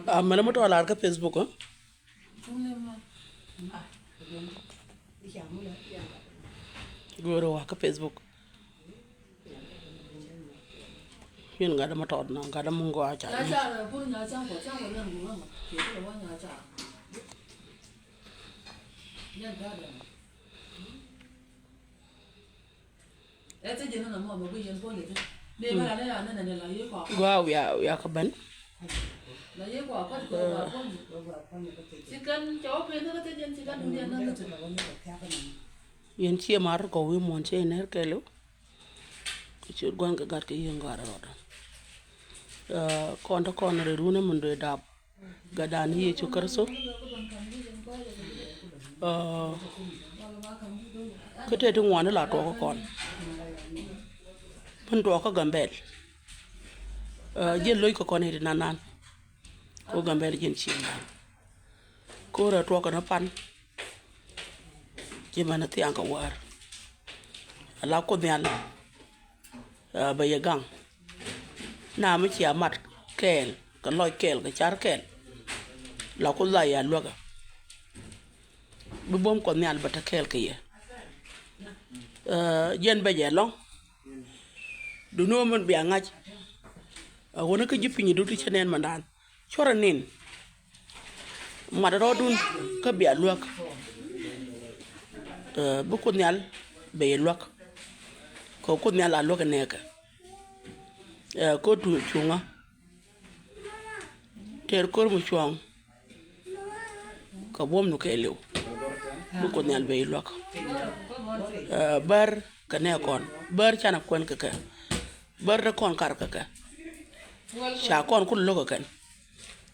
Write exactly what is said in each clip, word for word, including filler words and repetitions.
A mɛn mi tɔ lar kä Facebook ɛ. Go̱o̱rɛ wa kä Facebook. Yin gat dä ma tɔt na gat dä ma ŋuɔ a ca. Gua wia wia kä ben. Yɛn ciɛ mar kɔ wi̱i̱ muɔ̱n cɛ inɛr kɛɛliw. Kɛ ciöt gua̱n kɛ gat kɛ yiëë ŋɔaarɛ rɔɔdä. Kɔn te kɔn rɛy runɛ min do̱y dap. Gatdan Yecu Kritho. Kä tëë ti ŋuan la tuɔɔk kä kɔn. Min tuɔɔk kä Gambɛl. Ji̱n lo̱c kä kɔn iti nanan. Ko Gambɛl ji̱n cieŋ dan. Ko rɛ tuɔɔk kä ni pan. Ji̱ mɛn thiaŋ kä wäär. Ala Kuoth Nhial. Bɛ yɛ gaŋ. Na mi cia mat kɛɛl kɛ lɔc kɛɛl kɛ car kɛɛl. La Kuoth la ya luäkä. Bi buɔ̱m Kuɔth Nhial bɛ te kɛɛl kɛ yɛ. Jiɛn bɛ jɛ lɔŋ. Duŋni ɣöö min bia ŋa̱c. A ɣöö ni kä ji̱ piny i̱ duut ti cä nɛn mandan. Cuɔrɛ nin. Mat rɔɔdun kä bia luäk. Bi Kuoth Nhial bɛ yɛ luäk. Kɛ Kuoth Nhial a luäk ɛ nɛɛkɛ. Kä tuŋ cuŋä. Tɛr ko̱r mi cuɔ̱ɔ̱ŋ. Kɛ buɔ̱m nu kɛɛliw. Bi Kuoth Nhial bɛ yɛ luäk. Bär kɛ nɛɛkɔn bär canɛ kuɛn kɛ kɛ. Bär te kɔn kar kɛ kɛ. Ca kɔn kun lo̱k kɛ kɛn.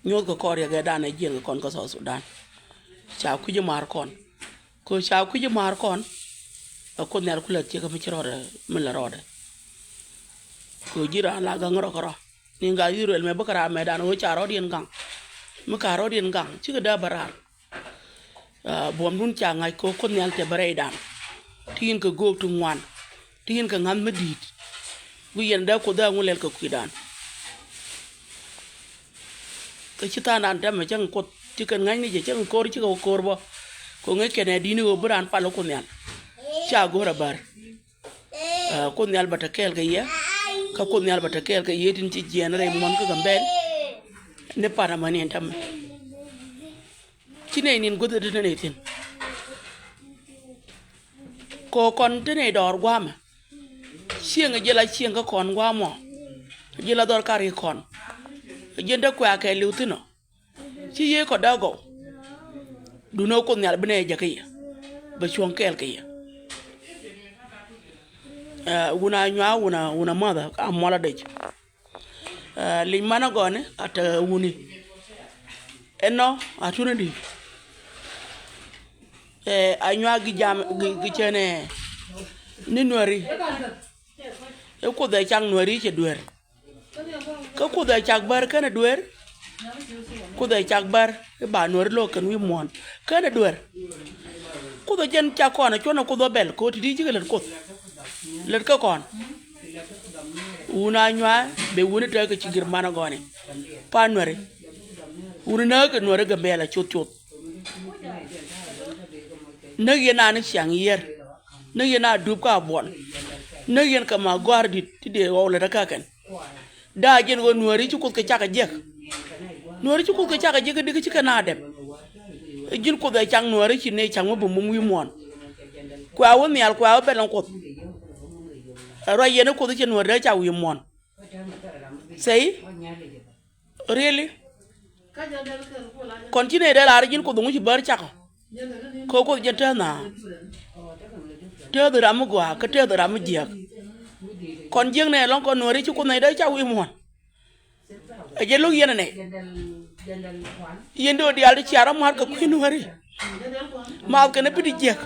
Nyoth kɛ kɔn riɛk ɛ dan ɛ jiɛn kɛ kɔn kä South Sudan. Ca kui̱c i̱ maar kɔn. Kɛ ca kui̱c i̱ maar kɔn. Ɛ Kuoth Nhial kulɛ thiek mi ci rɔɔdɛ mi lɛ rɔɔdɛ. Kɛ ji̱ raan la gaŋ rɔ kɛ rɔ. Ni ŋa Israel mɛ bä kɛ raar mɛ dan ɣöö ca rɔɔdiɛn gaŋ. Mi ka rɔɔdiɛn gaŋ cikɛ dee bä raar. Buɔ̱mdun ca ŋa̱c kɛ ɣöö Kuoth Nhial tɛ bä rɛydan. Ti yin kɛ göök ti ŋuan. Ti yin kɛ ŋa̱th mi di̱i̱t. Guic yɛn dee Kuoth ɛ ŋu lɛl kɛ kui̱dan. Kä ci tha̱a̱ŋdan tɛmɛ cäŋ Kuoth ci kɛn ŋa̱cni jɛ cäŋ ko̱r cikɛ ko̱r bä. Kɛ ŋäc kɛn ɛ di̱i̱ni ɣöö bi raan pal ɛ Kuoth Nhial. Ca go̱o̱r ɛ bär. Kuoth Nhial bɛ te kɛɛl kɛ yɛ. Kä Kuoth Nhial bɛ te kɛɛl kɛ yɛ tin ci jiɛɛn rɛy muɔ̱n kä Gambɛl. Ni pan amäni ɛn tämɛ. Ci nɛy nin guäth ɛ te nɛy thi̱n. Kɛ kɔn te nɛy dɔɔr gua̱a̱mɛ. Cieŋ ɛ jiɛl a cieŋ kä kɔn gua̱a̱mɔ. Jiɛl a dhɔr kar i̱ kɔn. Jiɛn te kuɛ a kɛɛliw thi̱n ɔ. Ci yiëë kɔ dee gɔw. Duundɛ Kuoth Nhial bi nɛy jɛ kä yɛ. Bɛ cuɔ̱ŋ kɛɛl kɛ yɛ. Wun a nyuaa wun a wun a mäthä a muɔl a dec. Lic manä gɔni a te wuni. Ɛnɔ a tuni di. A nyuaa gi jam gi cɛnɛ ni nuɛri. Ɛ Kuoth ɛ cak nuɛri cɛ duer. Kä Kuoth ɛ cak bär kɛnɛ duer. Kuoth ɛ cak bär i̱ ba nuɛr lo̱k kɛn wi̱i̱ muɔ̱ɔ̱n kɛnɛ duer. Kuoth ɛ jɛn cak kɔn ɛ cuɔ̱n ɛ Kuoth ɛ bɛl kɛ ɣöö ti̱ti̱ cikɛ lät Kuoth. Lät kä kɔn. Wun a nyua̱a̱ bɛ wuni tekɛ ci gir manä gɔni. Pa nuɛri. Wuni nääkɛ nuɛri Gambɛl a coth coth. Näk yɛn a ni ciaŋ yiër. Näk yɛn a dup ka buɔl. Näk yɛn kɛ ma gɔ̱a̱r di̱t ti dee ɣɔw lät kä kɛn. Daa jiɛn ɣöö nuääri ci Kuoth kɛ cakɛ jiäk. Nuääri ci Kuoth kɛ cakɛ jiäk kä dikɛ ci kɛ na dɛp. Ji̱n Kuoth ɛ cak nuääri ci nɛy cak mi bi mum wi̱i̱ muɔ̱ɔ̱n. Kuɛ a wä nhial kuɛ a wä bɛl ɛn Kuoth. Ɛ ruac yɛn i̱ Kuoth i̱ cɛ nuääri dee cak wi̱i̱ muɔ̱ɔ̱n. Say. Really? Kɔn ci nɛy dee lar ji̱n Kuoth ŋu ci bär cakɔ. Kɛ Kuoth jɛn tɛth na. Tɛth ram mi gɔaa kä tɛth ram mi jiäk. Kɔn jiäk nɛy lɔ̱ŋ kɔn nuääri ci Kuoth nɛy dee cak wi̱i̱ muɔ̱ɔ̱n. Ɛ jɛ lo̱k yɛn ɛ nɛy. Yɛn do̱ diaal ti cia rɔ ma̱a̱r kɛ kui̱ nuääri. Maath kɛn ɛ pi̱t jiäk.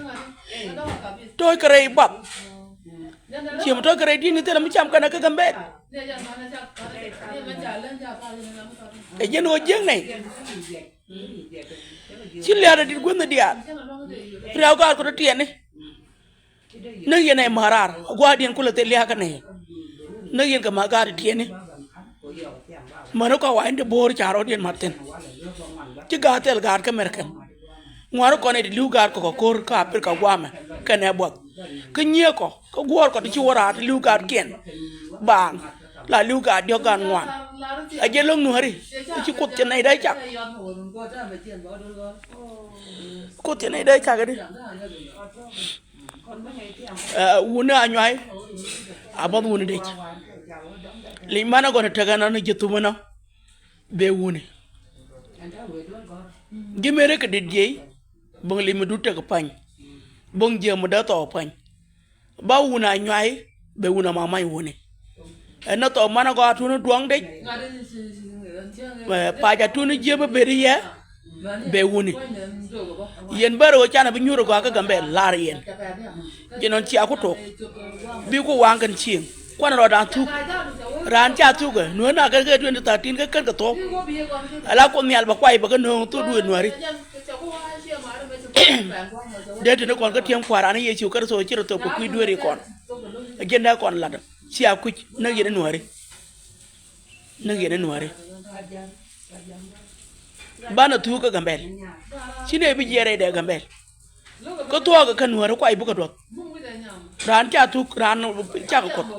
Tɔ̱ɔ̱c kɛ rɛy bath. Ciɛ mi tɔ̱ kɛ rɛy di̱t ni thilɛ mi cam kɛn ɛ kä Gambɛl. Ɛ jiɛn ɣöö jiäk nɛy. Ci lia̱a̱dɛ di̱t guäthni diaal. Riaw gaat kɛ tɔ̱ tiɛɛni. Näk yɛn ɛ ma̱raar gua̱a̱rdiɛn kulɛ thil lia̱a̱kä nɛy. Näk yɛn kɛ ma̱raar tiɛɛni. Mäni kɔn wa̱i̱ in ti bo̱o̱r ca rɔ̱diɛn mat thi̱n. Ci gaat thil gaat kä Mɛrkɛn. Ŋuäri kɔn ɛ ti li̱w gaat kɔk kɛ ko̱r kä Aprika guamɛ kɛnɛ buɔth. Kä nyiëëkɔ kä guɔ̱ɔ̱rkɔ ti ci wä raar ti li̱w gaatkiɛn. Baaŋ la li̱w gaat diɔ̱k gaat ŋuan. A jɛ lo̱ŋ Nuääri. Ci Kuoth cɛ nɛy dee cak. Kuoth cɛ nɛy dee cak di. Ɛ, wuni Anyuay a buɔth wuni Dec. Lic manɛ gɔn tekɛ nɔ ni ji̱ thumä nɔ. Bɛ wuni. Ji̱ mëë rikɛ dit jiey. Bo̱ŋ lic mi dut tekɛ pa̱ny. Bo̱ŋ jiɛ mi dee thɔɔk pa̱ny. Ba wuni Anyuay bɛ wuni a mamany wuni. Ɛn ni thɔɔk manɛ gɔaa tuni duɔ̱ŋ Dec. Ɛ, pac a tuni jiɛ bä beri yɛ. Bɛ wuni. Yɛn bär ɣöö canɛ bi nyuur ɛ gɔaa kä Gambɛl lar yɛn. Ji̱ nɔn cia ku tok. Bi ku waŋ kɛn cieŋ. Kuanɛ rɔɔdan thuk. Raan ca thuk ɛ. Nuäär na kɛn kɛ twenty thirteen kä kɛn kɛ thok. Ala Kuoth Nhial bɛ kuay bɛ kɛ nööŋ thok duëë Nuääri. Dee tini kɔn kä tiɛm Kua̱ran ni Yecu Kritho ci rɔ thop kɛ kui̱ dueeri kɔn. Ɛ ji̱n dee kɔn lat. Cia kui̱c näk yɛn i̱ Nuääri. Näk yɛn i̱ Nuääri. Banɛ thuk kä Gambɛl. Ci nɛ bi jiɛɛr rɛydɛ Gambɛl. Kä thuɔɔk kä Nuääri kuay bikɛ duɔth. Raan ca thuk raan cakɛ kuɔth.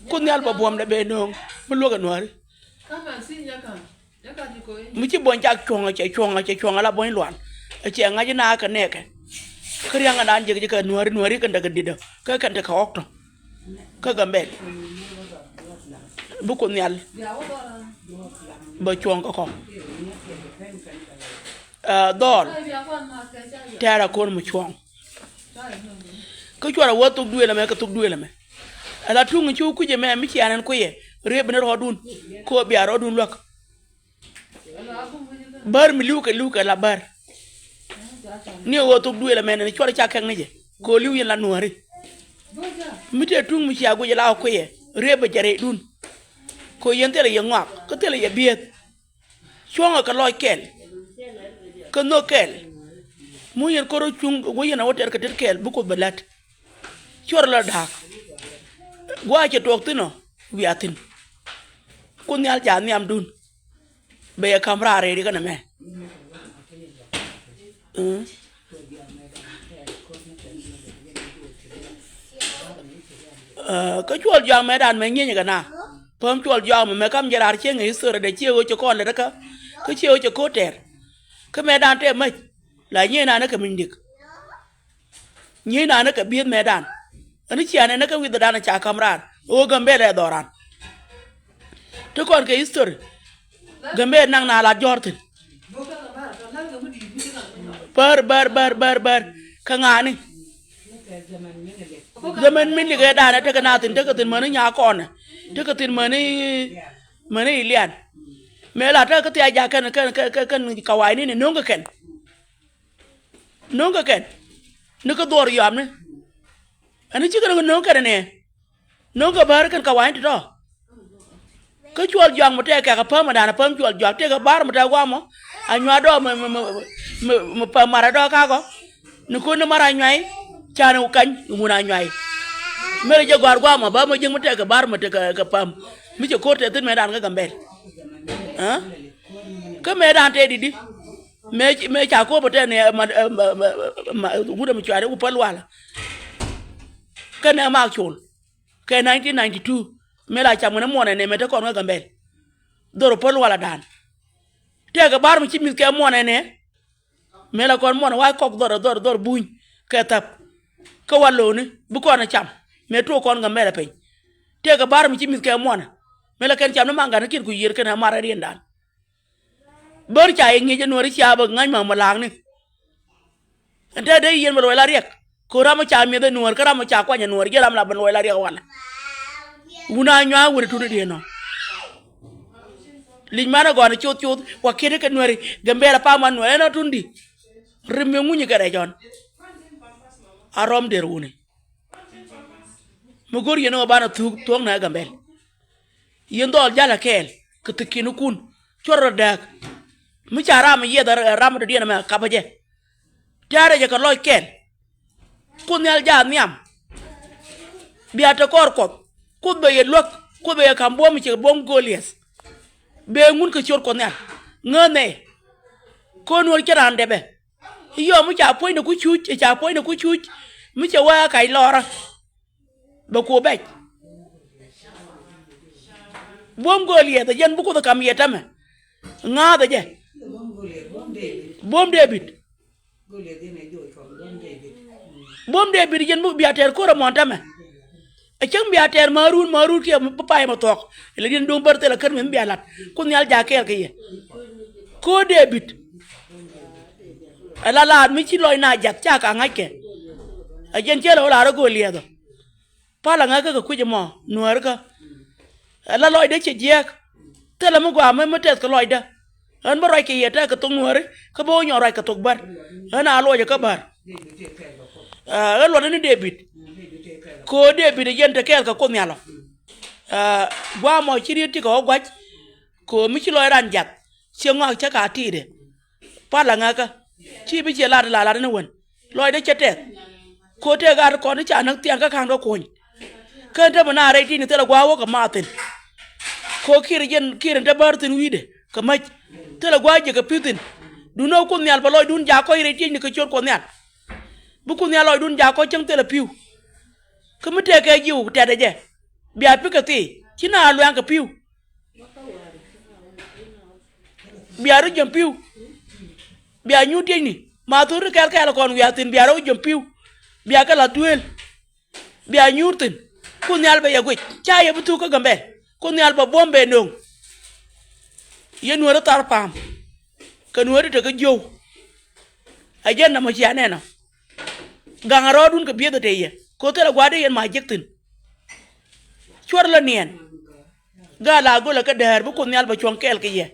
Kuoth Nhial bɛ buɔ̱mdɛ bɛ nööŋ mi luäk ɛ Nuääri. Mi ci buɔ̱ny cak cuɔ̱ŋ a cɛ cuɔ̱ŋ a cɛ cuɔ̱ŋ a la buɔ̱ny luan. A cɛ ŋa̱c ina kɛ nɛɛkɛ. Kä ria̱ŋ a naan jek jek kɛ Nuääri Nuääri kɛn tekɛ di̱t kä kɛn tekɛ ɣɔk tɔ. Kä Gambɛl. Bi Kuoth Nhial. Bɛ cuɔ̱ŋ kä kɔk. Ɛ, dhɔl. Tɛɛr a ko̱r mi cuɔ̱ŋ. Kä cuarɛ wä thok duëël ɛmɛ kɛ thok duëël ɛmɛ. Ala tuŋ ci wä kui̱c ɛmɛ mi cian ɛn kuiyɛ. Riep ni rɔɔdun. Kɛ wä bia rɔɔdun luäk. Bär mi li̱w kɛ li̱w kɛ la bär. Ni ɣöö thok duëël ɛmɛn ɛn cuɔr ca kɛŋ ni jɛ kɛ ɣöö li̱w yɛn la Nuääri. Mi tëë tuŋ mi cia guic la ɣä kuiyɛ riepɛ jɛ rɛydun. Kɛ ɣöö yɛn thilɛ yɛ ŋɔak kä thilɛ yɛ bieth. Cuɔ̱ŋɛ kɛ lɔc kɛl. Kä nhök kɛl. Mu yɛn kɔr cuŋ wä yɛn a wä tɛr kɛ tet kɛl bi Kuoth bɛ la̱t. Cuɔr la da̱a̱k. Gua̱a̱ cɛ tuɔɔk thi̱n ɔ wiaa thi̱n. Kuoth Nhial ca nhiamdun. Bɛ yɛ ka̱m raar rɛɛt ikɛn ɛmɛ. Mm. Ɛ, kä cuɔl juaŋ mɛ dan mɛ nyieny kɛ na. Päm cuɔl juaŋ mɛ mɛ kam jɛ raar cieŋ ɛ history dɛ cie ɣöö cɛ kɔn lɛ däkä. Kä cie ɣöö cɛ ko̱r tɛr. Kä mɛ dan tɛ mäc. La nyieny na ni kɛ miny dik. Nyieny na ni kɛ bieth mɛ dan. Ani cia nɛ ni kɛ wi̱th dan ca ka̱m raar. Ɣöö Gambɛl ɛ dhɔran. Ti kɔn kɛ history. Gambɛl naŋ na la jɔr thi̱n. Bär bär bär bär bär. Kä ŋa̱a̱ni. Zaman min likɛ danɛ tekɛ na thi̱n tekɛ thi̱n mäni nya kɔnɛ. Tekɛ thi̱n mäni mäni ilian. Mëë la tekɛ thiac jak kɛn kɛn kɛn kɛn kawai ni ni no̱ŋ kɛ kɛn. No̱ŋ kɛ kɛn. Ni kä dhuɔr yɔamni. Ani cikɛ ni no̱ŋ kɛn ni. No̱ŋ kɛ bär kɛn kawany ti tɔ. Kä cuɔl juak mɔ tɛk kɛk a päm a dan a päm cuɔl juak tɛk a bar mɔ tɛk guamɔ. A nyuak dɔɔk mɛ mɛ mɛ mɛ mɛ päm mar a dɔɔk kakɔ. Ni kun ni mar a nyuai. Can wä kany wun a nyuai. Mɛrɛ jɛ gɔar guamɔ ba mɔ ji̱ŋ mɔ tɛk kɛ bar mɔ tɛk kɛ päm. Mi cɛ ko̱r tɛk thin mɛ dan kä Gambɛl. Kä mɛ dan tɛk di di. Mɛ mɛ ca ko̱r bä tɛk ni ma ma ma wut a mi cuari wä päl wala. Kä nɛ mak col. Kɛ nineteen ninety-two mëë la cam ɣän muɔnɛ nɛ mëë te kɔn kä Gambɛl. Dhor päl wala dan. Tëëkɛ bar mi ci mi̱th kɛ muɔnɛ nɛ. Mëë la kɔn muɔnɛ wa kɔk dhor dhor dhor buny kɛ thäp. Kä wa lo̱o̱ni bi kɔn ɛ cam mëë tuɔɔk kɔn Gambɛl ɛ piny. Tëëkɛ bar mi ci mi̱th kɛ muɔnɛ. Mëë la kɛn cam ni maŋ gat ni kiɛn ku yiër kɛn ɛ mar ɛ riɛn dan. Bär ca yɛ ŋi̱i̱c ɛ nuɔ̱ɔ̱ri cia bä ŋa̱c ma mɛ la̱a̱kni. Ɛn te dee yɛn bɛ luɔc la riɛk. Kɛ ram ca mi̱eth ɛ nuɔ̱ɔ̱r kä ram ca kuany ɛ nuɔ̱ɔ̱r ji̱ ram la bɛ luɔc la riɛk wanɛ. Wun a nyua̱a̱ wër ɛ tuni diɛn nɔ. Lic man ɛ gɔn ɛ coth coth wa kiet kɛ nuɛri Gambɛl a pam wan nuɛri ɛn ɔ tun di. Rim mi ŋuny kɛ rɛc ɔn. A rɔm der wuni. Mi go̱r yɛn ɣä banɛ thuk thuɔ̱k nɛ Gambɛl. Yɛn dhɔl jalɛ kɛɛl kɛ thikinikun. Cuɔr rɔ dääk. Mi ca ram yiɛth ram dɔ̱diɛn ɛmɛ kapä jɛ. Tɛ̈rɛ jɛ kɛ lɔc kɛɛl. Kuoth Nhial jaat nhiam. Bia te kɔr Kuɔth. Kuoth bɛ yɛ luäk. Kuoth bɛ yɛ ka̱m buɔ̱m, ciɛ buɔ̱m Goliath. Bɛ ŋun kɛ ciöt Kuɔth Nhial. Ŋäth nɛ. Kɔn nuɔ̱ɔ̱r cɛ raan dɛpɛ. Yɔ mi ca puɔ̱nydɛ ku cuc, ca puɔ̱nydɛ ku cuc. Mi cɛ wee kac lɔrä. Bɛ kuɔ bɛc. Buɔ̱m Goliath ɛ jɛn bi Kuoth ɛ ka̱m yɛ täämɛ. Ŋa̱a̱th ɛ jɛ. Buɔ̱m Debit. Buɔ̱m Debit jɛn bi bia tɛɛr ko̱r ɛmɔn täämɛ. Ɛ cäŋ bia tɛɛr ma̱a̱run, ma̱a̱run kiɛ bi pay mɛ thuɔ̱k. Ɛ lɛ diɛn do̱ŋ bär thilɛ kär mi bia la̱t. Kuoth Nhial jaak kɛɛl kɛ yɛ. Ko̱r Debit. Ɛ la laat mi ci lɔc na jath ca ka ŋa̱ckɛ. Ɛ jɛn cä lɛ wä la̱r ɛ Goliath ɔ. Pal aŋäkä kɛ kui̱c ɛmɔ nuäärikä. Ɛ la lɔcdä cɛ jiääk. Thilɛ mi gɔaa mi, mi tɛth kɛ lɔcdä. Ɣän bä ruac kɛ yɛ tɛk kɛ thok nuääri kä bä wä nyɔk ruac kɛ thok bär. Ɣän a luɔcɛ kä bär. Ɛ, ɣän luɔtdä ni Debit. Ko̱r Debit ɛ jɛn te kɛɛl kɛ Kuoth Nhial ɔ. Ɛ, gua̱a̱mɔ ci riet ti kɛ wä gua̱c. Ko̱r mi ci lɔc ran jath. Ciɛ ŋɔak cä ka ti̱i̱dɛ. Pal aŋäkä. Ci bi ciɛ lat la lat ni wän. Lɔcdä cɛ tɛth. Ko̱ tëë gat kɔn i̱ ca näk thiaŋ kä ka̱n kä kuɔ̱ny. Kä te mi na rɛy ti̱ni thilɛ gua̱a̱ wä kɛ math thi̱n. Ko̱ ki̱r jɛn ki̱r in te bär thi̱n wi̱i̱dɛ kɛ mäc. Thilɛ gua̱a̱ jiɛ kɛ pi̱w thi̱n. Duundɛ Kuoth Nhial bɛ lɔcdun jaak kɔc rɛy ti̱cni kɛ ciöt Kuɔth Nhial. Bi Kuoth Nhial lɔcdun jaak kɔc cäŋ thilɛ pi̱w. Kä mi tëëkɛ jiw tɛtdɛ jɛ. Bia pi̱kɛ thii ci na luɛŋ kɛ pi̱w. Bia rɔ jiäm pi̱w. Bia nyuur tiecni ma thur ti kɛl kɛl kɔn wiaa thi̱n bia rɔ jiäm pi̱w. Bia kɛ la duëël. Bia nyuur thi̱n. Kuoth Nhial bɛ yɛ guic ca yɛ bi thuk kä Gambɛl. Kuoth Nhial bɛ buɔ̱m bɛ no̱o̱ŋ. Yɛ nuäärä thar pa̱a̱m. Kɛ nuäärä tekɛ jiöw. Ɛ jɛn nɔmɔ cia nɛnɔ. Gaŋ a rɔɔdun kɛ bieth ɛ te yɛ ko̱ thilɛ gua̱a̱r dee yɛn ma jiäk thi̱n. Cuɔr lɔ niɛn. Gal a gölä kä däär bi Kuoth Nhial bɛ cuɔ̱ŋ kɛɛl kɛ yɛ.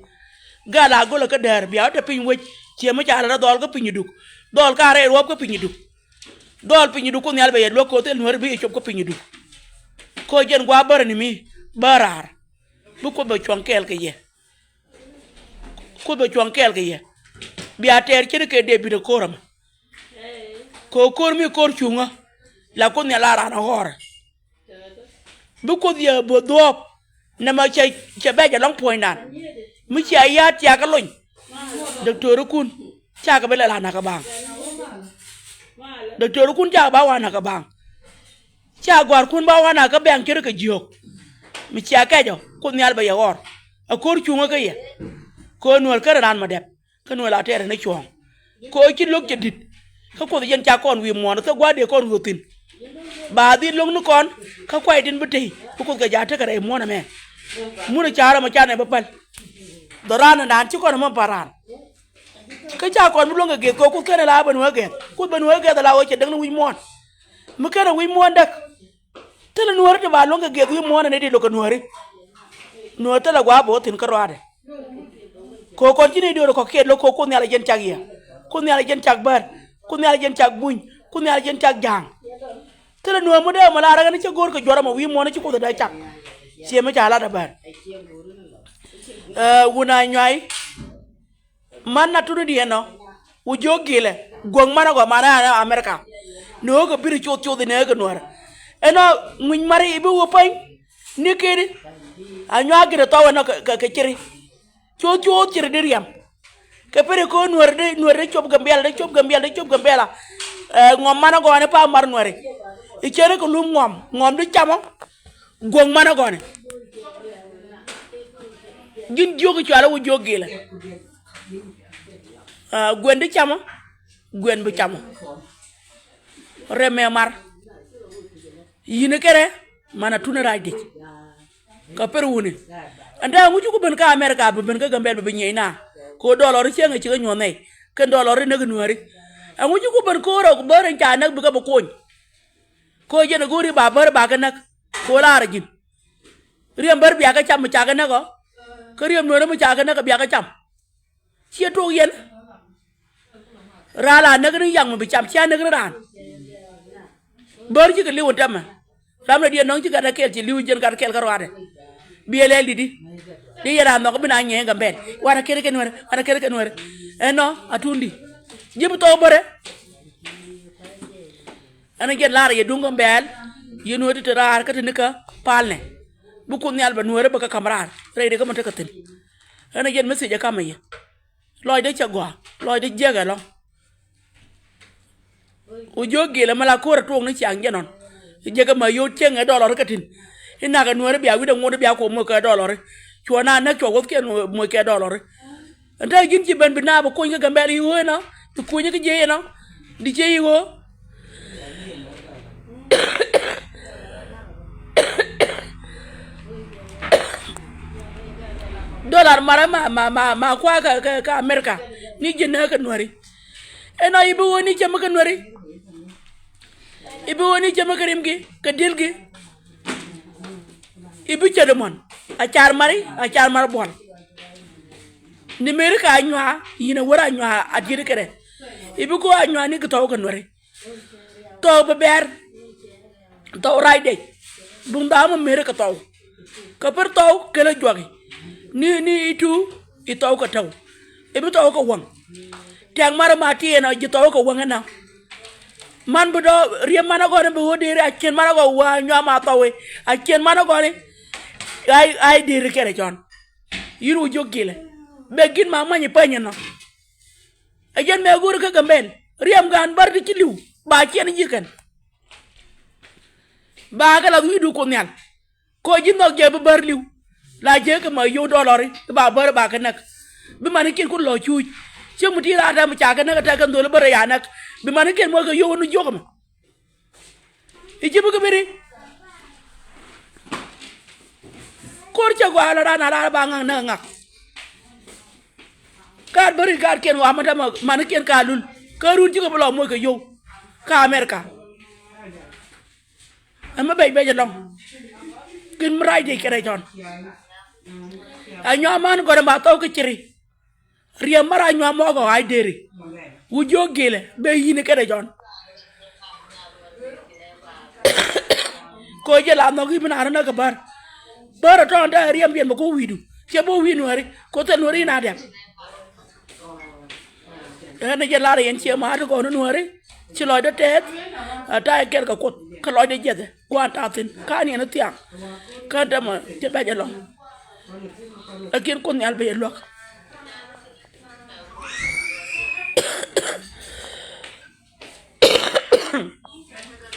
Gal a gölä kä däär bia wä te piny wec. Ciɛ mi ca lat rɔ dhɔl kä piny iduk. Dhɔl ka rɛy ruɔ̱p kä piny iduk. Dhɔl piny iduk Kuoth Nhial bɛ yɛ luäk ko̱ thil nuäär bi yɛ cop kä piny iduk. Ko̱ jɛn gua̱a̱ bärä ni mi bä raar. Bi Kuoth bɛ cuɔ̱ŋ kɛɛl kɛ yɛ. Kuoth bɛ cuɔ̱ŋ kɛɛl kɛ yɛ. Bia tɛɛr ce̱tkɛ Debit ɛ ko̱r ɛmɛ. Kɛ ko̱r mi ko̱r cuŋä. La Kuoth Nhial a raan ɛ ɣɔr. Bi Kuoth yɛ bo̱th dhuɔ̱ɔ̱p. Nɛmɛ cɛ, cɛ bɛc ɛlɔ̱ŋ puɔ̱nydan. Mi cia ya̱a̱t cia kɛ lony. Doktorikun ca kɛ bi lɛ la nakä baaŋ. Doktorikun ca kɛ ba wa nakä baaŋ. Ca gɔ̱a̱rkun ba wa nakä bɛ̈ŋ ce̱tkɛ jiök. Mi cia kɛc ɔ Kuoth Nhial bɛ yɛ ɣɔr. Ɛ ko̱r cuŋä kä yɛ. Ko̱r nuäär kärɛ raan mɛ dɛp. Kä nuɔ̱ɔ̱c la tɛɛrɛ ni cuɔ̱ɔ̱ŋ. Kɛ ɣöö ci lo̱k cɛ di̱t. Kä Kuoth jɛn ca kɔn wi̱i̱ muɔ̱ɔ̱n thok gua̱a̱r dee kɔn ɣöö thi̱n. Ba dhil lo̱k ni kɔn kä kuay tin bi tey bi Kuoth kɛ ja̱ tekɛ rɛy muɔ̱ɔ̱n ɛmɛ. Mun ɛ ca rɔm ɛ ca nɛ bä päl. Dhɔran ɛndan ci kɔn ɛmɔ pa̱l raan. Kä ca kɔn bi luäŋ kɛ geth kɛ ɣöö Kuoth kɛn ɛ la ben wee gɛth Kuoth ben wee gɛth ɛ la ɣöö cɛ däk ni wi̱i̱ muɔ̱ɔ̱n. Mi kɛn ɛ wi̱i̱ muɔ̱ɔ̱n däk. Thilɛ nuääri ti ba luäŋ kɛ geth wi̱i̱ muɔ̱ɔ̱n ɛn iti lo̱k kɛ nuääri. Nuäär thilɛ gua̱a̱ bo̱o̱th thi̱n kä ruaadɛ. Kɛ ɣöö kɔn ci ni döör kɔ̱kiɛt lo̱k kɛ ɣöö Kuoth Nhial ɛ jɛn cak yɛ. Kuoth Nhial ɛ jɛn cak bär. Kuoth Nhial ɛ jɛn cak buny. Kuoth Nhial ɛ jɛn cak ja̱a̱ŋ. Thilɛ nuäär mi dee mɔ la rɛk ɛn cä go̱o̱r kɛ juɔ̱r ɛmɔ wi̱i̱ muɔ̱ɔ̱n ci Kuoth ɛ dee cak. Ciɛ mi ca lat ɛ bär. Ɛ, wun a nyuay. Man na tuni diɛn nɔ. Wu jiök gilɛ guäk manɛ gɔ manɛ anɛ Amerika. Ni ɣöö kɛ biri coth coth inɛ kɛ nuäärä. Ɛnɔ ŋui̱c mari ibi wä päny. Ni keri a nyuak giri thɔw ɛnɔ kɛ, kɛ, kɛ ciri. Coth coth ciri di riɛm. Kɛ piri ko̱ nuäärä di nuäärä di cop Gambɛla di cop Gambɛla di cop Gambɛla. Ɛ, ŋɔm manɛ gɔɔni pa mar nuäärä. Iceri kɛ lum ŋɔm ŋɔm di camɔ. Guɔ̱ŋ manɛ gɔnɛ. Ji̱n jiök i̱ cualä wä jiök gilɛ. Aa, guɛn di camä. Guɛn bi camä. Rɛmɛ mar. Yi̱n kɛrɛ manɛ tuni rac dic. Kä per wuni. Ɛn dee ŋucu ku ben kä Amerika bi ben kä Gambɛl bi bi nyiec na. Ko dɔlɔr i̱ cieŋ i̱ cikɛ nyuɔ̱th nɛy kɛn dɔlɔr i̱ näk i̱ nuääri. Ɛŋu ci ku ben ko̱o̱r ɛ ku bäär in ca näk bikɛ bi kuny. Ko jɛn ɛ go̱o̱ri ba bäär ba kɛ näk. Ko laarä ji̱n. Riɛm bär bia kɛ cam mi ca kɛ näk ɔ. Kä riɛm nuɔ̱ɔ̱rä mi ca kɛ näk ɔ bia kɛ cam. Ciɛ tok yɛn. Raan la näk ni yaŋ mi bi cam cia näk ni raan. Bär cikɛ li̱w in tämɛ. Ram ni diɛn nɔŋ ci gat kɛl ci li̱w in jɛn gat kɛl kä ruaadɛ. Biɛ lɛl di̱t i̱. Di yɛn a nhɔk bi na nyɛɛŋ kɛ bɛl wanɛ kɛn kɛ nuɛr wanɛ kɛn kɛ nuɛr. Ɛnɔ a tundi. Ji̱ bi thɔk bärɛ. Ɛn jɛn lar yɛ duŋ kɛ bɛl. Yɛn wä ti te raar kä ti ni kä palnɛ. Bi Kuoth Nhial bɛ Nuääri bɛ kɛ ka̱m raar rɛy rikä mi tekɛ thi̱n. Ɣän ɛ jɛn message ɛ kamɛ yɛ. Lɔcdɛ cɛ gɔaa, lɔcdɛ jiäk ɛlɔ̱ŋ. Wä jiök gilɛ mi la ko̱r ɛ tuɔɔk ni ciaŋ jɛ nɔn. Jiäk ɛmɛ yio̱w cieŋ ɛ dɔlɔri kɛ ti̱n. I̱ na̱kɛ Nuääri bia wi̱cdɛ ŋot bia kuɔ moc kɛ dɔlɔri. Cuɔ na näk cuɔ wuɔ̱thkiɛn moc kɛ dɔlɔri. Ɛn te ji̱n ci ben bi naap bi kuny kä Gambɛl i̱ ɣöö ɛnɔ, bi kuny kä jiëc ɛnɔ, di ciec i̱ ɣöö. Dollar marä ma, ma, ma, ma kua kä, kä, kä America ni ji̱n nä kä Nuääri. Ɛnɔ i̱ bi ɣöö ni cäm kä Nuääri. I̱ bi ɣöö ni cäm kä rimki, kä dilki. I̱ bi cädɛ mɔn a car mari, a car mar buɔl. Ni meri ka a nyuaa, yinɛ wär a nyuaa a diet kɛrɛ. I̱ bi ko a nyuaa ni ki thɔw kɛ Nuääri. Thɔw bɛ bɛr. Thɔw rac dec. Buŋ dhamɔ meri kɛ thɔw. Kɛ per thɔw kelɛ juaki. Ni, ni i̱ tu i̱ thɔw kɛ tɔw. I̱ bi thɔw kɛ wäŋ. Tɛk marä ma tiɛɛn a ji̱ thɔw kɛ wäŋ ɛnɔ. Man bi dɔ̱ riɛm man agɔni bi ɣöö deri a cien man agɔ wä a nyuam a thɔwi a cien man agɔni. Ay, ay deri kɛrɛ cɔn. Yir wä jiök gilɛ bɛ gin ma muany peny ɛnɔ. Ɛ jɛn mɛ go̱o̱ri kä Gambɛl riɛm gaan bär ti ci li̱w ba ciɛn ji̱ kɛn. Ba kɛ lath wi̱i̱du Kuoth Nhial. Ko ji̱ nhɔk jɛ bi bär li̱w. La jɛ kɛ ma yio̱w dɔlɔri ba bär ba kɛ näk. Bi manikiɛn kun lɔ cuuc. Ciek mi ti raar tɛm ca kɛ näk tɛk kɛ nhol bär ya näk. Bi manikiɛn mɔ kɛ yio̱w ni jiök mɛ. I̱ ji̱ bi kɛ biri. Ko̱r cɛ gɔaa la raan a raar ba ŋa̱k näk ŋa̱k. Kaat bäri kaat kiɛn wa ma tɛmɛ manikiɛn ka lul kä run cikɛ bi lɔ moc kɛ yio̱w. Kä America. Ɛmɛ bɛc bɛc ɛlɔ̱ŋ. Kin mi rac dec kɛ rɛc ɔn. Ɛ nyɔa man gɔrɛ ma thɔw kä ciri. Riɛm mara nyuam mɔkɔ ay deri. Wu jiök gilɛ bɛ yini kɛnɛ jɔn. Ko jɛ la nhɔk i̱ bi na rɔ näk kɛ bär. Bär ɛ tɔn dee riɛm biɛn bɛ ko wi̱i̱du. Cɛ bä wi̱i̱ Nuääri ko thil Nuääri na diak. Ɛn jɛ lar yɛn ciɛ ma ti gɔn Nuääri. Ci lɔcdä tɛth. A ta̱yɛ kɛl kɛ Kuoth kä lɔcdä jiɛthɛ gua̱a̱n ta̱thi̱n ka̱n yɛn thiaŋ. Ka̱n tɛmɛ cɛ bɛc ɛlɔ̱ŋ. Lakin Kuoth Nhial bɛ yɛ luäk.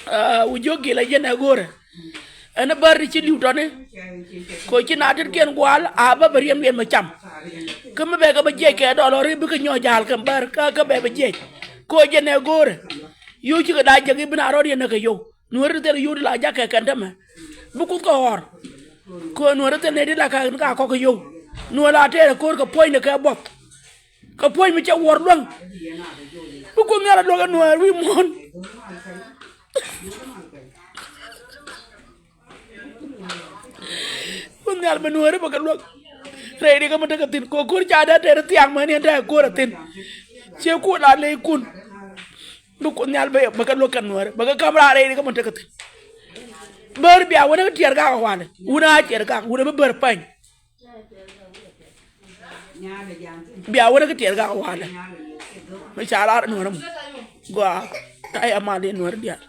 Aa, wu jiök gilɛ yɛn ɛ go̱o̱rɛ. Ɛn bär ti ci li̱w tɔni. Ko ci na tetkiɛn gua̱a̱l a bä bɛ riɛm riɛm bɛ cam. Kä mi bɛ kɛ bä jiɛc kɛ dɔlɔri bikɛ nyɔɔc ja̱a̱l kɛn bär kä kä bɛ bɛ jiɛc. Ko jɛn ɛ go̱o̱rɛ. Yio̱w cikɛ da̱a̱ jek i̱ bi na rɔ̱t yɛn ɛ kɛ yio̱w. Nuääri thil yio̱w ti la jak kɛ kɛn tämɛ. Bi Kuoth kɛ ɣɔr. Ko Nuääri thil nɛy ti la kɛ kɔk kɛ yio̱w. Nuäär la tɛɛr ɛ ko̱r kɛ puɔ̱ny ni kɛ buɔth. Kɛ puɔ̱ny mi cɛ wuɔr luäŋ. Bi Kuoth Nhial a luäk ɛ Nuäär wi̱i̱ muɔ̱ɔ̱n. Kuoth Nhial bɛ Nuääri bɛ kɛ luäk. Rɛy rikä mi tekɛ thi̱n kɛ ko̱r ca dee tɛɛr thiaŋ mäni ɛn tɛɛr ko̱r ɛ thi̱n. Ciɛ kun la ley kun. Bi Kuoth Nhial bɛ bɛ kɛ luäk kɛ Nuääri bɛ kɛ ka̱m raar rɛy rikä mi tekɛ thi̱n. Bär bia wänä kä tiɛɛr gak ɛ walɛ wun a tiɛɛr gak wun a bi bär pany. Bia wänä kä tiɛɛr gak walɛ. Mi ca lar Nuäär mɔ gɔaa. Ay a mal in Nuäär diaal.